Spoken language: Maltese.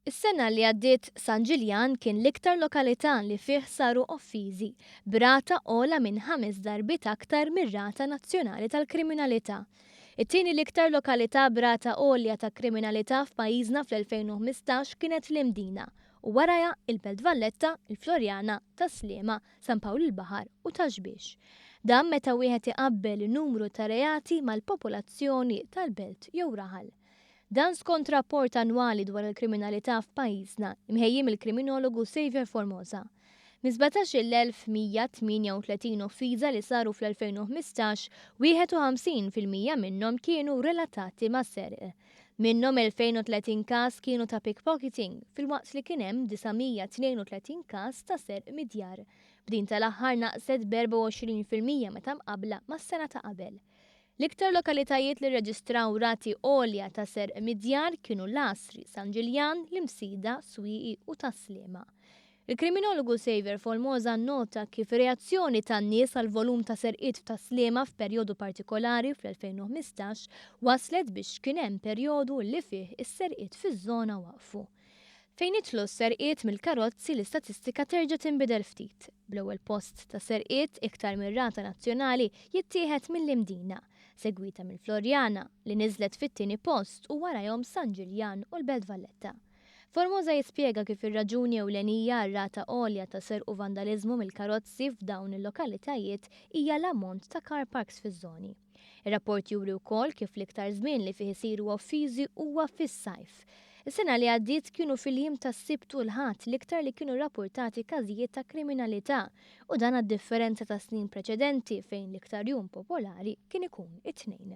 Is-sena li għaddiet San Ġiljan kien l-iktar lokalità li fih saru offiżi, b'rata ogħla minn ħames darbiet aktar mir-rata nazzjonali tal-kriminalità. It-tieni l-iktar lokalità b'rata għolja ta' kriminalità f'pajjiżna fl-2015 kienet l-Imdina u warajha il-Belt Valletta, il-Floriana, Tas-Sliema, San Pawl il-Baħar u Ta' Xbiex. Dan meta wieħed iqabbel in-numru ta' reati mal-popolazzjoni tal-belt jew raħal. Dan skont rapport annwali dwar il-kriminalità f'pajjiżna, imħejji mill-kriminologu Saviour Formosa. Minn 17,138 offiża li saru fl-2015, 51% minnhom kienu relatati ma' serq. Minnhom 2,030 każ kienu ta' pickpocketing, filwaqt li kien hemm 932 każ ta' serq mid-djar. B'din tal-aħħar naqset b'24% meta mqabbla mas-sena ta' qabel. L-iktar lokalitajiet li rreġistraw rati għolja ta' serq mid-djar kienu l-Għasri, San Ġiljan, l-Imsida, Swieqi u Tas-Sliema. Il-kriminologu Saviour Formosa nnota kif ir-reazzjoni tan-nies għall-volum ta' serqiet f'Tas-Sliema f'perjodu partikolari fl-2015 waslet biex kien hemm perjodu li fih is-serqiet fiż-żona waqfu. Fejn jidħlu s-serqiet mill-karozzi l-istatistika terġa' tinbidel ftit, bl-ewwel post ta' serqiet iktar mir-rata nazzjonali jittieħed mill-Imdina, segwita mill-Floriana, li niżlet fit-tieni post u warajhom San Ġiljan u l-Belt Valletta. Formosa jispjega kif ir-raġuni ewlenija għar-rata għolja ta' serq u vandaliżmu mill-karozzi f'dawn il-lokalitajiet hija l-ammont ta' car parks fiż-żoni. Ir-rapport juri wkoll kif l-iktar żmien li fih isiru offiżi huwa fis-sajf. Is-sena li għaddiet kienu fil-jiem tas-Sibt u l-Ħadd l-iktar li kienu rrappurtati każijiet ta' kriminalità u dan għad-differenza ta' snin preċedenti fejn l-iktar jum popolari kien ikun it-Tnejn.